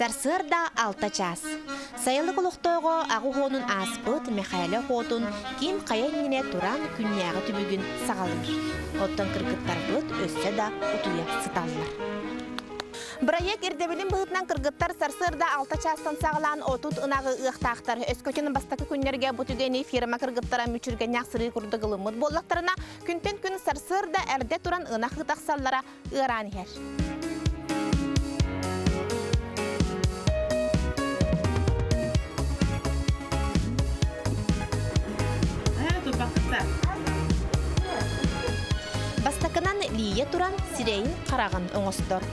Сарсыарда 6 чаас. Сайылык олохтооҕо аҕы уонун ааспыт Мэхээлэ Хотун ким хайа иннинэ туран күннээҕи түбүгүн саҕалыыр. Оттон кыргыттарбыт өссө да утуйа сыталлар. Бырайыак ирдэбилин быһыытынан кыргыттар сарсыарда 6 чаастан саҕалаан 30 ынаҕы ыахтаахтар. Өскөтүн бастакы күннэргэ бу түгэни фирма кыргыттара мүчүргэннээх сырыы курдук ылыммыт буоллахтарына, күнтэн күн сарсыарда эрдэ туран ынах ытахсаллара ыараан иһэр. Бастакынан Лия туран сирэйин хараҕын оҥостор.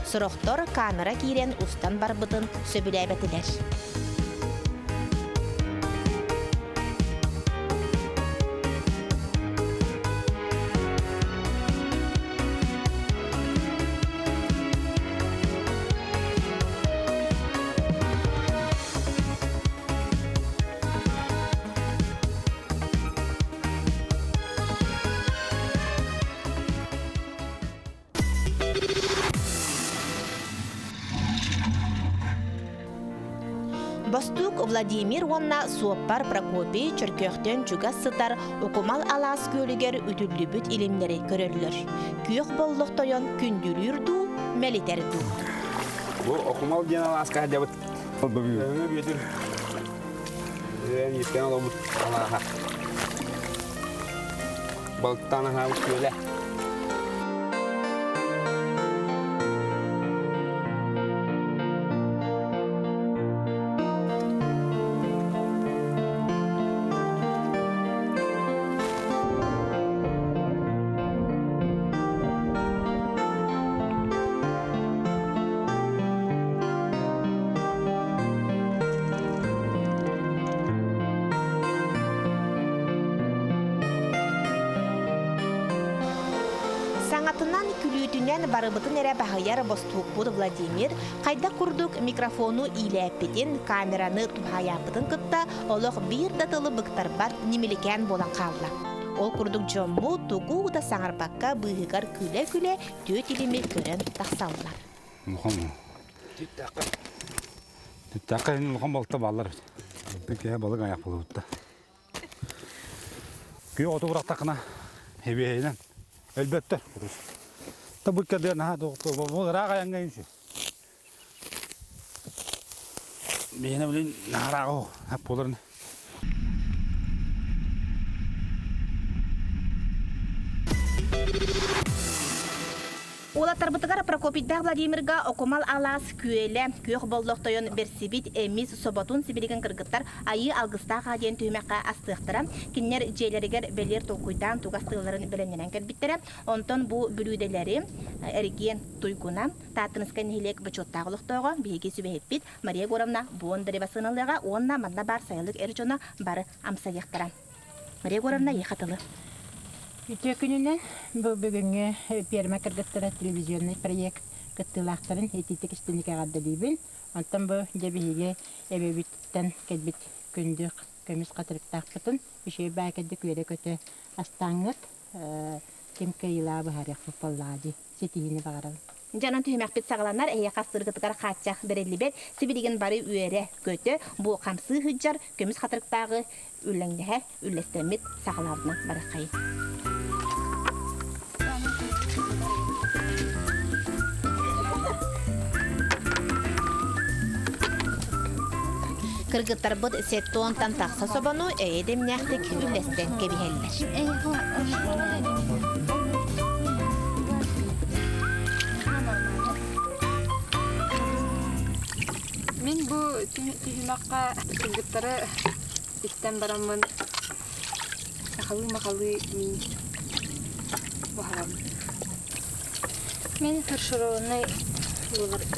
Сорохтор камера киирэн устан барбытын сөбүлээбэтилэр. Бостуук Владимир уонна суоппар Прокопий Чөркөөхтөн чугас сытар Укумал алаас күөлүгэр үтүллүбүт илимнэри көрөллөр. Күөх боллох тойон күндүлүүр дуу, мэлитэр дуу? Бу Окумал диэн алааска сылдьабыт. Өҥө Бүөтүр. Үөн ииттэн олорбут алааһа. Балыктаан аһаабыт күөлэ. Саҥатынан, күлүүтүнэн барыбытын эрэ баһыйар бостуукпут Владимир хайдах курдук микрофону иилээппитин, камераны туһаайааппытын кытта олох биир да тылы быктарбат ньимиликээн буолан хаалла. Ол курдук дьоммут тугу да саҥарбакка быыһыгар күлэ-күлэ түөт илими көрөн тахсаллар. Түттэххэ иһин улахан балта бааллар эбит. Алтын киһи балык айах буолбутта. Күөх оту бырахтаххына эбиэһинэн өлбөттөр. Та бу кэрдэ наһаа бу ыраах айаҥҥа үҥсү. Биһиэнэ билин наһаа ыраах буоларын Уолаттарбытыгар Прокопийдаах Владимирга Окумал алаас күөлэ, күөх боллох тойон бэрсибит эмис соботун сибилигин кыргыттар айыы алгыстаах аа диэн түһүмэххэ астыахтара. Кинилэр дьиэлэригэр бэлиэр толкуйдаан тугас тыалларын бэлэмнэнэн кэлбиттэрэ. Онтон бу бүлүүдэлэри эргиэн туйгуна, Тааттыныскай нэһилиэк бочуоттаах олохтооҕо биһиги сүбэһиппит Мария Егоровна Бондарева сыаналыаҕа уонна манна баар сайылык эр дьоно бары амсайыахтара. Мария Егоровна, эйиэхэ тылы. Үтүө күнүнэн бу бүгүҥҥү пиэрмэ кыргыттара телевизионный проект кыттыылаахтарын итиитик истиҥник эҕэрдэлиибин. Онтон бу дьэ биһиги эбэбиттэн кэлбит күндү көмүс хатырыктаахпытын үчүгэй баай кэрдик үөрэ-көтө астааҥҥыт ким кыайыылааҕы быһаарыахпыт буоллаҕа дии ситиһиини баҕарабын. Дьонон түһүмэхпит саҕаланар, эһиэхэ астыыргытыгар хааччах бэриллибэт, сибилигин бары үөрэ, көтө, бу хамсыы сылдьар көмүс хатырыктааҕы үллэҥнэһэ үллэстэммит саҕалаабытынан барыаххайын. Кыргыттарбыт сеттуонтан тахса собону эйэ дэмнээхтик үллэстэн кэбиһэллэр. Мин бу түһүмэххэ кыргыттары истэн бараммын сахалыы-махалыы миин буһарабын. Мин фаршированный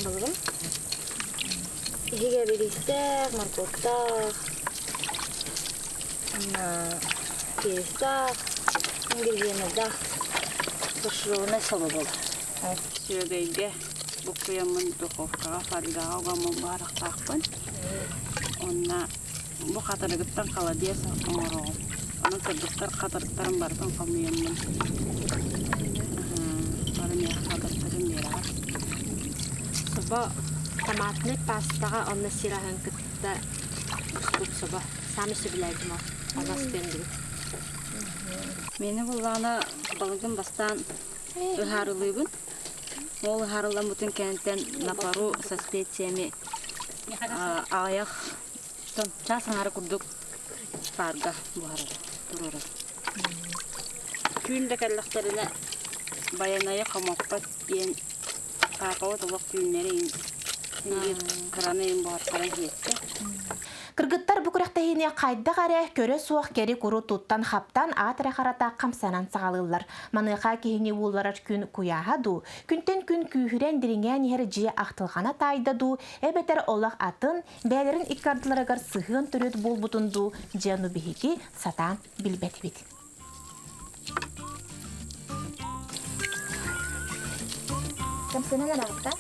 балыгым. Иһигэр ириистээх, моркуоптаах, перецтаах, ингредиеннардаах фаршированный собо буолар. Сүөгэйгэ буккуйаммын духовкаҕа фольгаҕа угаммын буһарахтаахпын. Уонна бу хатырыгыттан холодец оҥороҕун. Онон кыргыттар хатырыктарын барытын хомуйаммын бары миэхэ хатырыктарын биэрэҕит. Собо. Томатнай пастаҕа онно сир аһын кытта буспут собо. Саамай сөбүлээбитим ол. Ону астыам дибит. Миэнэ буоллаҕына балыгым бастаан ыһаарылыыбын. Ол ыһаарыламмытын кэнниттэн на пару со специями аҕыйах чаас аҥаара курдук паарга буһарар, туруорар. Түүн да кэллэхтэринэ Байанайы хомоппот диэн паапабыт олох түүннэри кыраны иһин буһартаран иһиэттэ. Кыргыттар бу күрэхтэһиини хайдах эрэ көрө суох кэри-куру туттан-хаптан аат эрэ харата хамсанан саҕалыыллар. Маныаха киһини уулларар күн куйааһа дуу, күнтэн күн күүһүрэн дириҥээн иһэр дьиэ ахтылҕана таайда дуу, эбэтэр олох атын, бэйэлэрин икки ардыларыгар сыһыан төрүт буолбутун дуу, дьэ ону биһиги сатаан билбэтибит. Хамсанан араҕытта.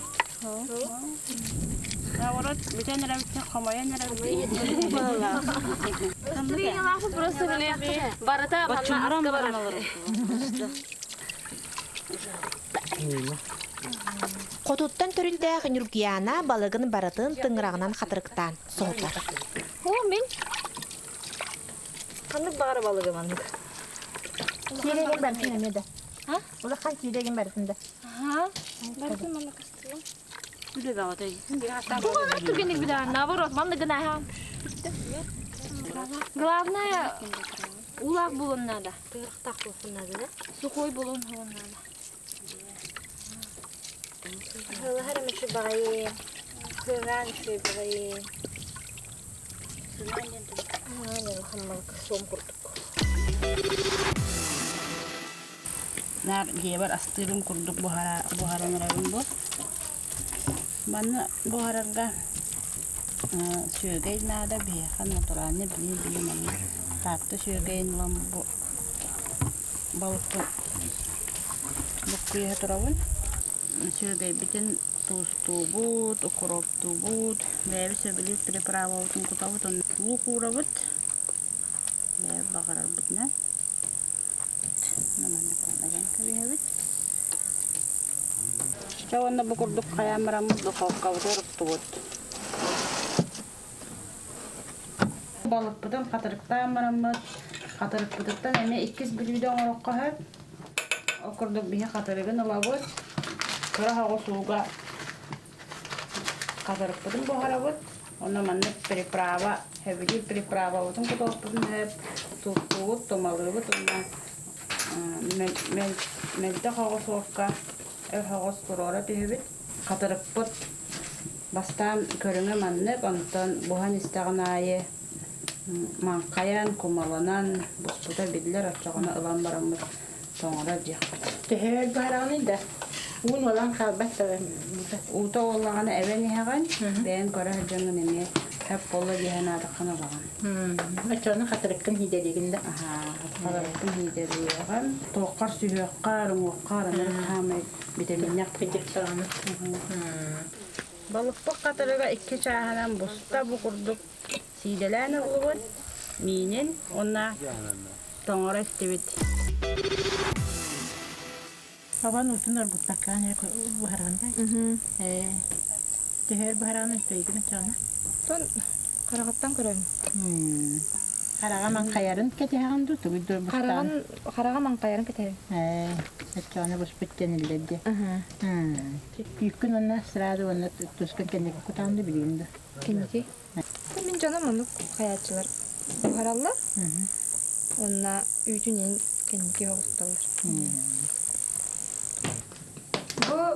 Наоборот, бүтэн эрэбиттэн хомойон эрэбит. Просто били барыта манна аска барар. Хотуттан төрүттээх Ньургуйаана балыгын барытын тыҥыраҕынан хатырыктаан соһутар. О, мин Ханнык баҕара балыгы маннык. Киирэгин барытын эмиэ да. Улахан киирэгин барытын да. Барытын маннык астылым. Үлэ бөҕөтөй. Тугу түгэнник билэҕин, наоборот, маннык гына Главное, улаах булун надо. Тыырахтаах буолуон надо, да? Сухой булун надо. Ыһылаһар эмичи баҕайы, сыанаан үчүгэй баҕайы. Суом курдук. Наар дьиэбэр астыырым курдук буһаран эрэрим бу. Манна буһарарга сүөгэй наада биһиэхэ натуральный билии-билии манна Таатта сүөгэйин ылан бу балыкпын буккуйа турабын. Сүөгэйбитин туустуубут, укроптуубут, бэйэбит сөбүлүүр приправабытын кутабыт, онно луук уурабыт, бэйэбит баҕарарбытынан. Маннык уонна кэбиһэбит. Чэ уонна бу курдук хайаан бараммыт духовкабытыгар уктубут. Балыкпытын хатырыктаан бараммыт, хатырыкпытыттан эмиэ иккис бүлүүдэ оҥороххо сөп. Ол курдук биһи хатырыгын ылабыт, кыра соҕус ууга хатырыкпытын буһарабыт. Онно маннык приправа, сөбүлүүр приправабытын кутуохпутун сөп, туустуубут, тумалыыбыт уонна мөлтөх оҕус уокка өр соҕус туруора түһэбит. Хатырыкпыт бастаан көрүҥэ маннык, онтон буһан истэҕин аайы маҥхайан, кумаланан буспута биллэр, оччоҕуна ылан бараммыт тоҥорор диэхпит. Төһө баараҕыный да? Уун уолан хаалбат да Уута уоллаҕына эбэн иһэҕин, бэйэҥ көрө сылдьаҥҥын эмиэ хөп буолла диэһэн аатаххына ылаҕын. Оччоҕуна хатырыккын хиидэлиигин да? Аһаа, хатырыккын хиидэлиэҕин. Туоххар сүһүөххэр, уҥуоххар ынырык хаамай Битэмииннээх кыдьыктаҕына. Балыкпыт хатырыга икки чааһынан буста бу курдук сиидэлээн ыллыбыт, миинин уонна тоҥоро истибит. Бабан утун оргуппаккаан эрэ буһаран да. Ээ төһөр буһараҕын өттөйгүн оччоҕуна? Тон хараҕыттан көрөбүн. Хараҕа маҥхайарын кэтэһэҕин дуу, тугуй дуу Хараҕын хараҕа маҥхайарын кэтэһэбин. Ээ, оччоҕуна буспут диэн дии. Күүккүн уонна сразу уонна тускун кэнники кутаҕын да билигин да. Кэнники. Мин дьоном оннук хайааччылар буһараллар. Уонна үүтүн иин кэнники оҕусталлар.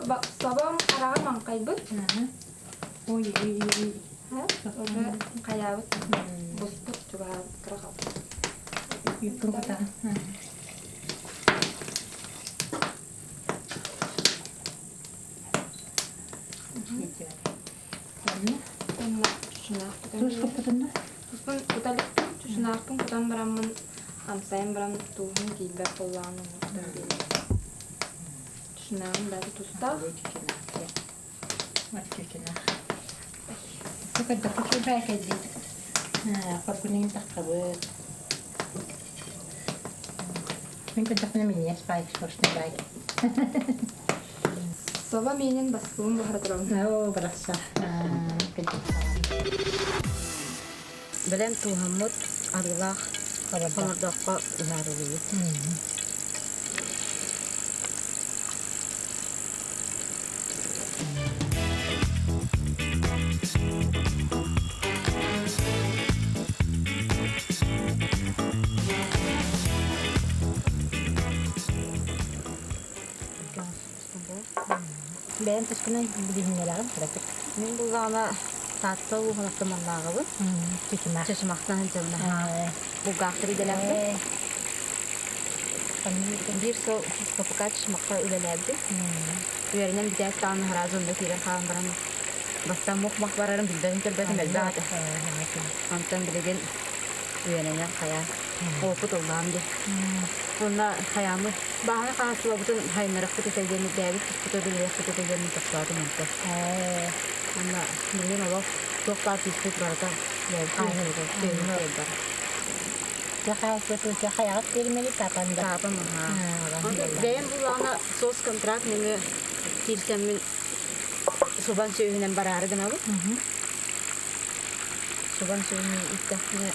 Бу собом хараҕа маҥхайбыт. Ой, ой, ой. Уже хайаабыт буспут чугаһаабыт кыра хаалбыт. Үүккүн кутаҕын. Уонна чучунаах Туус куппутун да? Туспун кута чучунаахпын кутан бараммын амсайан баран тууһум тиийбэт буоллаҕына оҥостон биэрдим. Чучунааҕым бары тустаах. Чучунаах. Көрдөххө үчүгэй кэлбит. Хоргунуйун таххабыт. Мин көрдөхпүнэ минньигэс баай сочный баай. Соба миинин баскыбын буһара турабын. Оо, барахсан. Бэлэм тууһаммыт арыылаах хомурдоххо ыһаарылыыбыт. Бэйэм тускунан билиһиннэрэҕин кыратык. Мин буллаҕына Таатта улууһун Аттаманнааҕыбын. Чычымах. Чычымахтан сылдьабын. Булгаахтар идэлээхпин. Биир сыл ППК Чычымахха үлэлээбитим. Үөрэнэн бүтээт даҕаны сразу онно киирэн хаалан баран бастаан мух-мах барарын билбэтим көрбөтүм элбэх этэ. Онтон билигин үөрэнэн хайа опыт ыллаам диye. Уонна хайаамы бааһына хаһаайыстыбабытын хайыннарахпыт этэ диэн бэйэбит туспута үлэлиэхпит этэ диэн тохтоотум онтон. Уонна билигин олох туох баар күүспүт барыта бэйэбит хаһаайыстыбабыт бар. Хаһаайыстыбатын хайаҕыт биэримэли таапан да. Таапам аhaa. Бэйэм буллаҕына соцконтракт нөҥүө киирсэммин субан сүөһүнэн бараары гынабын. Субан сүөһүнэн истэхпинэ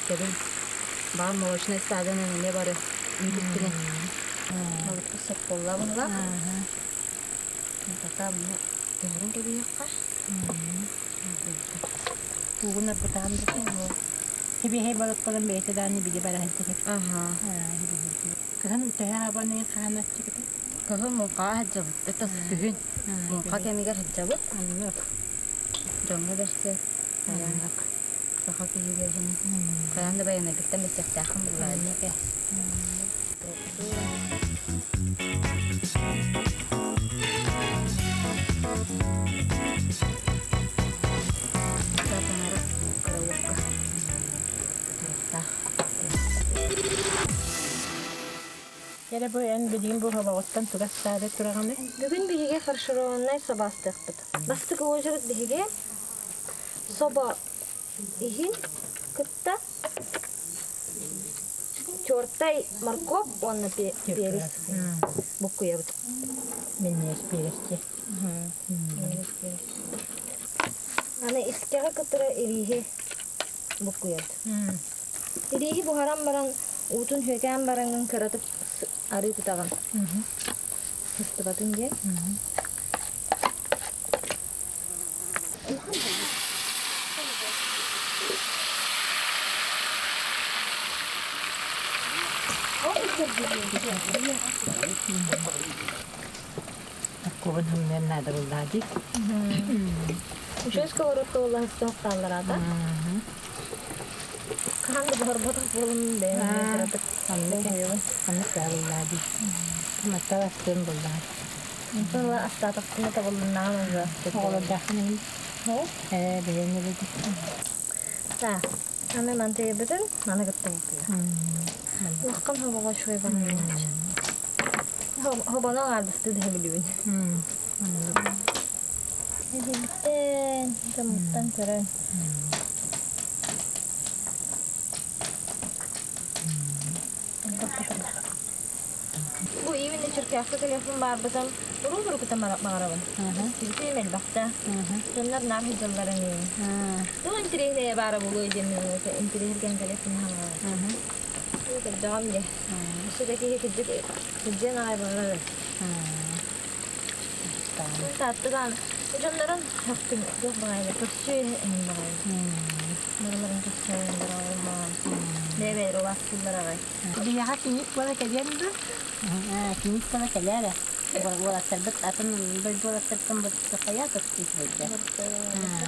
кэлин баар молочнай стадионан эмиэ бары үүтүппүнэн балыкпыт сөп буолла быһыылаах. Пока муну көһөрөн кэбиһиэххэ. Уугун арбытаҕын да Сибиэһэй балык буолан бэйэтэ даҕаны били бараһыйдыгы. Кыһын төһө абоннугун хаһааначчыкыта? Кыһын муҥхаҕа сылдьабыт. Это күһүн. Муҥха кэмигэр сылдьабыт. Оннук. Дьоҥҥо бэрсэ. Оннук. Саха киһигэ иһин. Хайаан да байанайгыттан бэссэхтээххин буллаанньык. Караоке. Туруктаах. Эрэ бу эн билигин бу хобоҕуттан тугас саары тураҕыный? Бүгүн биһиги фаршированнай собо астыахпыт. Бастакы очередь биһиги собо иһин кытта чортай морковь уонна перец буккуйабыт. Минньиэс перец Аны искэҕэ кытары ирииһи буккуйабыт. Ирииһи буһаран баран уутун сүөкээн бараҥҥын кыратык арыы кутаҕын. Сыстыбатын диэн. Кубун хымныан наада буллаа дии. Үчүгэй сковородка буоллаһыттан хааллараата. Хаһан да буһарбатах буолум бэйэм кыратык Оннук оннук буллаа дии. Маттал астыан буллаа. Онтон ыла астаатахпына табылыннаҕым уже. Оҕолордооххун эҥин. Ээ бэйэҥ эбит. Так, аны мантыйбытын маны кытта букуйа. Улахан хобоҕо үчүгэй баран Хобону аҥаардастыы да билибин. Эдиттэн, дьоммуттан көрөн. Бу именно Черкасска телефон баарбытым уруу-урукута баҕарабын. Истибитим элбэхтэ. Дьоннор наар сылдьалларын Туох интэриэһинэйэ баара буолуой диэн интэриэһиргээн телефон хаҥалар. Кырдьаҕам дии. Өссө да киһи кырдьык кырдьыан аҕай баҕарар. Тааттыгаан дьоннорун хахтын туох баҕайы көрсүө эҥин баҕайы. Барыларын көрсөөн бараллаһаан. Бэйэ-бэйэлэр убаастыыллар аҕай. Биһиэхэ киник буола кэлиэн дуу? Киник буола кэлээрэ. Уолаттарбыт атын дойду уолаттартан хайа көстүүтүбэйдэр.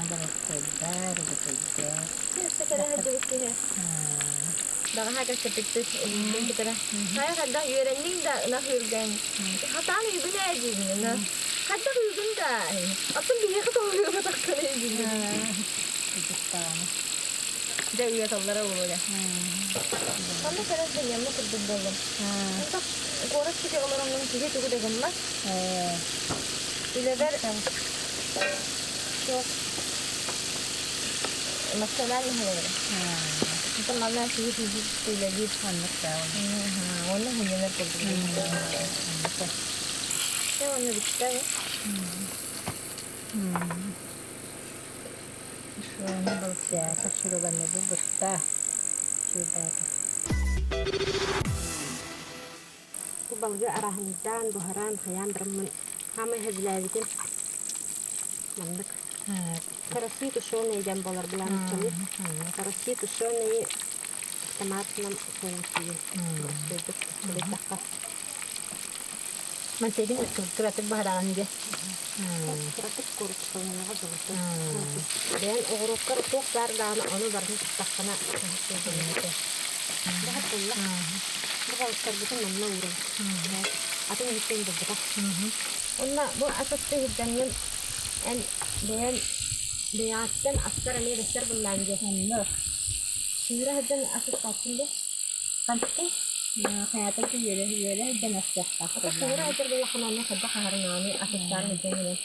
Боростуойдар, үчүгэйдэр. Өссө кэлэ сылдьыбыт киһи. Баҕаһаа кэпсэппиппит илиибин кытары. Хайа хайдах үөрэнниҥ да ынах үүргэн. Хатаан үйгүн ээ диибин ына. Хайдах үйгүн да. Оттон биһиэхэ тоҕуйуобатаххына диибин. Дьэ уйаталлара буолуо дьэ. Ханна кэлэн сынньаммыт курдук буоллум. Онтох куорат сиргэ олороҥҥун киһи тугу да гыммат. Үлэбэр суох эмоциональный олорор. Онтон манна киһи физически үлэлиир. Оннук да. Онно сынньанар курдук. Уонна бүттэ. Шуаны балыксыата, шуруганныбы бытта. Чуйбаата. Бу балыгы арааһынайдаан, буһаран, хайаан бараммын хаамай сөбүлээбитим. Маннык. Караси тушеные диэн буолар былааныччалыы. Караси тушеные томатном соусе. Сылыйдахха. Мантегин кыратык баһараҕын дьэ. Кыратык курупсаланыаҕа дылы. Бэйэн оҕуруоккар туох баар даҕаны ону барытын туттаххына Баһар булла. Бу балыктарбытын манна уурабыт. Атын иһиттэн булбатах. Онно бу ас асты иһирдэммин эн бэйэн бэйэҕиттэн астар эмиэ бэстэр буллаан дьэ. Онно. Сүүрэ сылдьан ас астааччын дьэ. Хантты хайата үөрэ үөрэ сылдьан астыахтаах. Сүүрэ сылдьар буоллаххына онно хайдах аһарынааны ас астаан сылдьан гынан.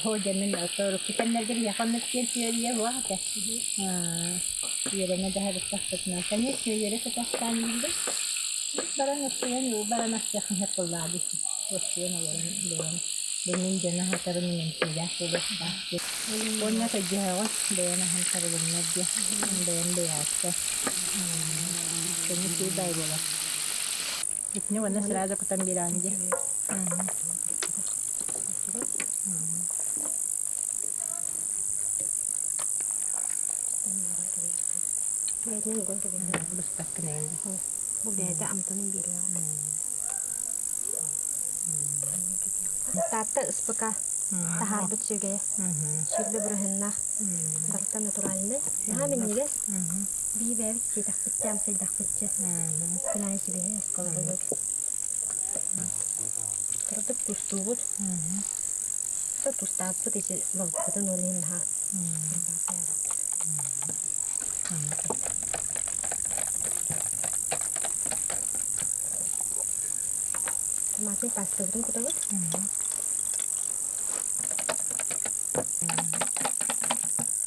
Оо дьэ мин урукку кэмнэргэ биһиэхэ оннук диэн сүөрүйэ суох этэ. Үөрэнэ да сырыттахпытына эмиэ сүөйэрэ кэтэхтээн биирдэ баран устуйан баран астыаххын сөп буоллаҕа дии. Устуйан олорон бэйэм бу мин дьону аһатарым иҥэмтиилээх буолуохтаах диэн. Уонна өйдөһөҕүн бэйэм аһым табылыннар диэн бэйэм бэйээттэр. Көннүк киһи баай буолар. Итини уонна сразу кутан биэрэҕин дии. Бэйэтинэн уган кэбиһэн. Быспаккын эҥин. Бу бэйэтэ амтанын биэриэҕэ. Таатта ыспыка таһаарбыт сүгэйэ. Сүрбэ бырыһыннаах. Барыта натуральнай. Наһаа минньигэс. Бии бэйэбит сиэтэхпитчэ, амсайдахпытча. Күн аайы сибиэһэй оскуолаларбыт. Кыратык тустуубут. Тустааппыт ити балыкпытын ол иһин наһаа Томатный пастабытын кутабыт.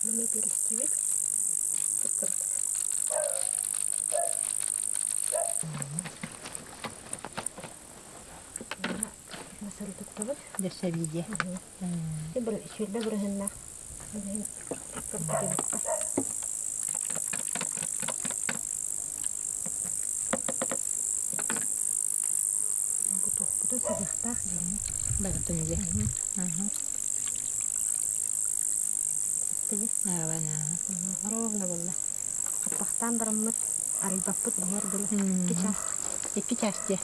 Маны перестибит. Масары туттабыт. Десэбиде. Сүүрбэ бырыһыннаах. Бу туохпутун сабыахтаах диэни. Барытын дьэ. Ровно буолла. Хаппахтаан бараммыт, арыйбаппыт буһар дылы. Икки чаас. Икки чаас дьэ.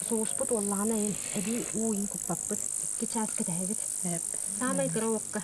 Соуспут уоллаҕына эбии уу иин куппаппыт. Икки чаас кэтэһэбит. Саамай кыра уокка.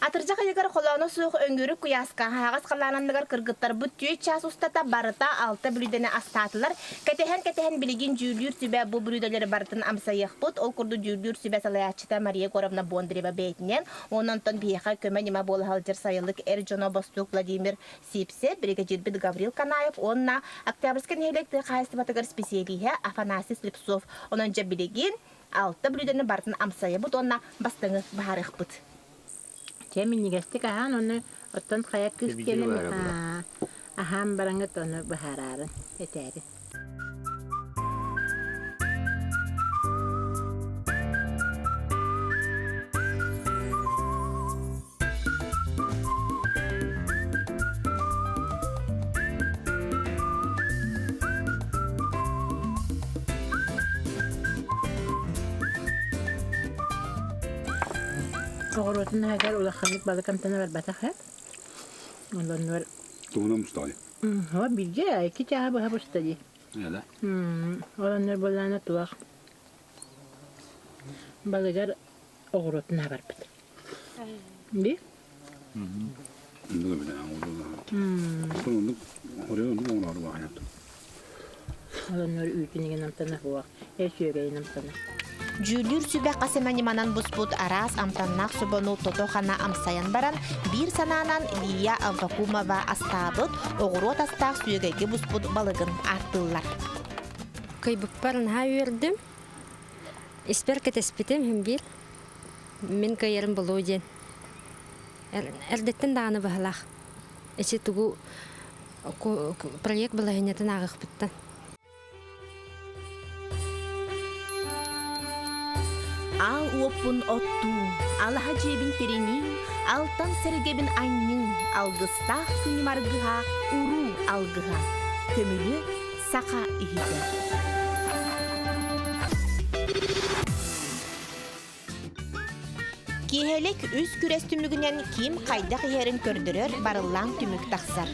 Атырдьах ыйыгар холооно суох өҥүрүк куйааска аһаҕас халаан анныгар кыргыттарбыт түөрт чаас устата барыта алта бүлүүдэни астаатылар. Кэтэһэн-кэтэһэн билигин дьүүллүүр сүбэ бу бүлүүдэлэри барытын амсайыахпыт. Ол курдук дьүүллүүр сүбэ салайааччыта Мария Егоровна Бондарева бэйэтинэн, уонна онтон биһиэхэ көмө-ньыма буола сылдьар сайылык эр дьоно бостуук Владимир Сипсев, биригэдьиирбит Гаврил Канаев уонна Октябрьскай нэһилиэк тыа хаһаайыстыбатыгар специалиһэ Афанасий Слепцов. Онон дьэ билигин алта бүлүүдэни барытын амсайабыт уонна бастыҥы баһаарыахпыт. Чэ минньигэстик аһаан ону оттон хайа кыыс кэлэн аһаан бараҥыт ону быһаараарын этээрин. Оҕуруотун аһыгар улаханнык балык амтана барбатах ээ. Олоннор Тугунан устаҕай? Оо, бииргэ икки чааһы быһа буста дии. Ээ Олоннор буоллаана туох балыгар оҕуруотун аһа барбыт. Би? Оннук эбит ээ. Оннук оннук оҥороору баҕайы. Олоннор үүтүн игин амтана суох, э сүөгэйин амтана. Дьүүллүүр сүбэ хас эмэ ньыманан буспут араас амтаннаах собону тото-хана амсайан баран, биир санаанан Лия Аввакумова астаабыт оҕуруот астаах сүөгэйгэ буспут балыгын ааттыыллар. Кыйбыппар наһаа үөрдүм. Испэр кэтэспитим иһин биир. Мин кыайарым булуу диэн. Эрдэттэн даҕаны быһалаах. Эчи тугу проект балаһыанньатын ааҕыахпыттан. Аал уоппун оттуу, алаһа дьиэбин тэринии, алтан сэргэбин анньыы, алгыстаах күнүм аргыһа, уруу алгыһа, көмүлү саха иһитэ. Киэһэлик үс күрэс түмүгүнэн ким хайдах иһэрин көрдөрөр барыллаан түмүк тахсар.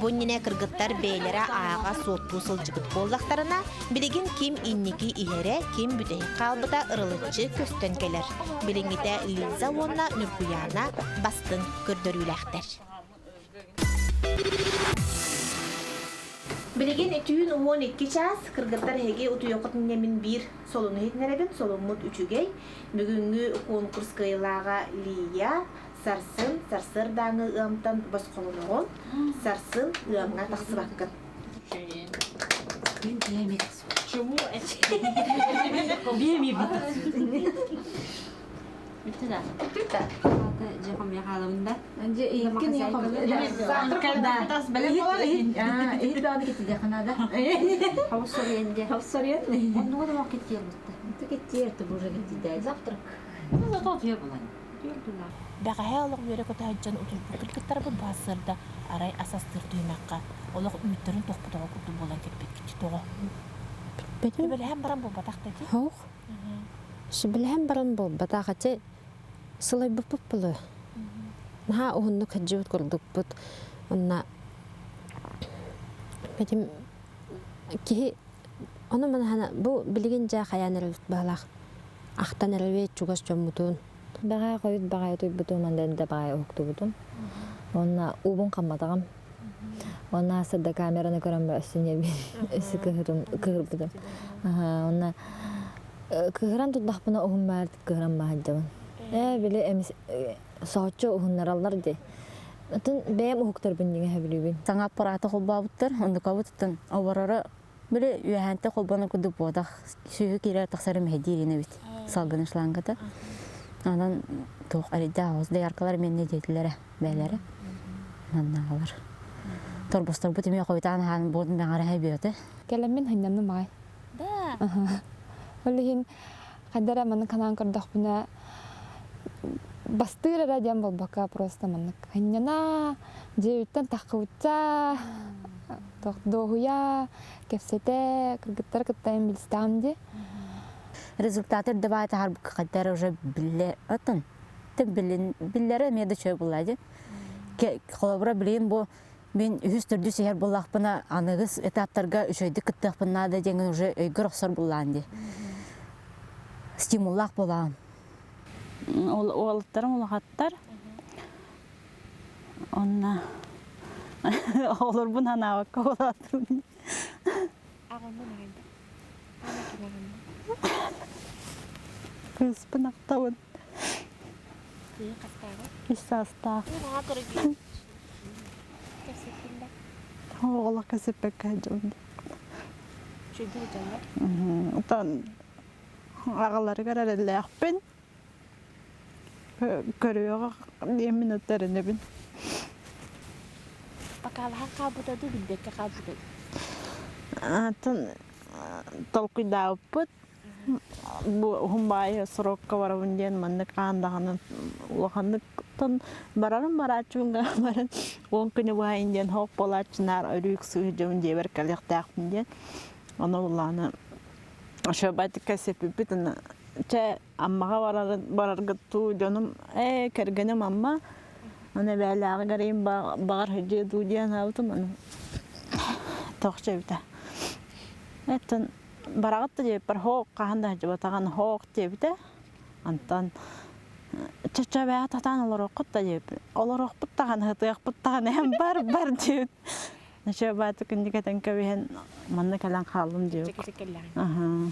Бу иннинэ кыргыттар бэйэлэрэ ааҕа суоттуу сылдьыбыт буоллахтарына, билигин ким инники иһэрэ, ким бүтэһик хаалбыта ырылыччы көстөн кэлэр. Билиҥҥитэ Лиза уонна Ньургуйаана бастыҥ көрдөрүүлээхтэр. Билигин түүн 12 чаас, кыргыттар эһиги утуйуоххут иннинэ мин биир солуну иһитинэрэбин, солуммут үчүгэй. Бүгүҥҥү конкурс кыайыылааҕа Лия, сарсын, сарсыардааҥы ыамтан босхолоноҕун, сарсын ыамҥа тахсыбаккын. Бүттэ да. Дьэ хомуйа хаалабын да. Бэҕэһээ олох үөрэ-көтө сылдьан утуйбут кыргыттарбыт баасырда арай ас астыыр түһүмэххэ олох үүттэрин тохпутоҕо курдук буолан кэлбиккит тоҕо? Сөбүлэһэн баран буолбатах да ити? Суох. Сөбүлэһэн баран буолбатах. Ити сылайбыппыт былы. Наһаа уһуннук сылдьыбыт курдукпут. Онно этим киһи ону манаһана бу билигин дьэ хайаан эрэ баалаах ахтан эрэбит чугас дьоммутун. Бэҕээ хойут баҕайы утуйбутум, анда эрдэ баҕайы уһуктубутум. Уонна уубун хамматаҕым. Уонна сырда камераны көрөн өссө ньиэбин өссө кыһырым кыһырбытым. Уонна кыһыран турдахпына уһун баар кыһыран баһаддьабын. Ээ били эмис соһуччу уһуннараллар дии. Атын бэйэм уһуктарбын дьиҥэ сөбүлүүбүн. Саҥа аппараты холбообуттар, ондукабытыттан обороро били үөһээнтэ холбонор курдук буотах сүүһү киирэр тахсар мэһэйдиир эбит салгын шлангата. Онон туох эрийдээх оҕус дояркалар миэннэ диэтилэрэ бээлэрэ маннааҕылар. Торбосторбут эмиэ хойутаан аһаан буотун бэҕэрэһэ бүөтэ. Кэлэммин ханньанным аҕай. Да. Ол иһин хайда эрэ маннык санаан көрдөхпүнэ бастыыр эрэ диэн буолбакка просто маннык ханньана дьиэбиттэн таххыбычча дуоһуйа кэпсэтэ кыргыттары кытта билстэҕим дии. Результаты эрдэ таһаарбыкка хайда эрэ уже биллэ атын биллэрэ эмиэ да үчүгэй буолла дии. Холобура билигин бу мин үһүс төрдүс иһэр буоллахпына аныгыс этаптарга үчүгэйдик кыттыахпын наада диэҥҥин уже өйгөр охсор буллаан дии. Стимуллаах буолаҕын. Уолаттарым улахаттар. Онно оҕолорбун ханаабакка улаатым. Аҕаммын аҕайда. Кыыспын ахтабын. Үс саастаах. Оҕолор кэсиппэккэ сылдьабын. Оттон аҕаларыгар эрэллээхпин. Көрүөҕэ диэммин эрэнэбин. Бакаалаһан хаалбыта дуу, билбэккэ хаалбыта дуу? Атын толкуйдаабыппыт. Бу уһун баайы срокка барабын диэн маннык аан даҕаны улаханныктан барарым барааччыбын гынан баран 10 күнү быһайын диэн хоох буолааччынаар өрүү ыксыы дьиэбэр кэлиэхтээхпин диэн ону улаана ошобатика сеппиппит чэ Аммаҕа барарын бараргыт дуу дьонум ээ кэргэним Амма аны эбээлээҕи гарайым баҕар сылдьыа дуу диэн санаабытым аны тохчо эбитэ Эттэн бараҕыт да диэбиппэр һоок хаһан да сылдьыбатаҕын һоок диэбитэ онтон чэ-чэ бэйэҕит сатаан олоруоххут да диэбиппин олоруохпут даҕаны сытыахпыт даҕаны эн бар бар диэбит Ноче баатык инник этэн кэбиһэн манна кэлэн хааллым диэбит. Аһаа.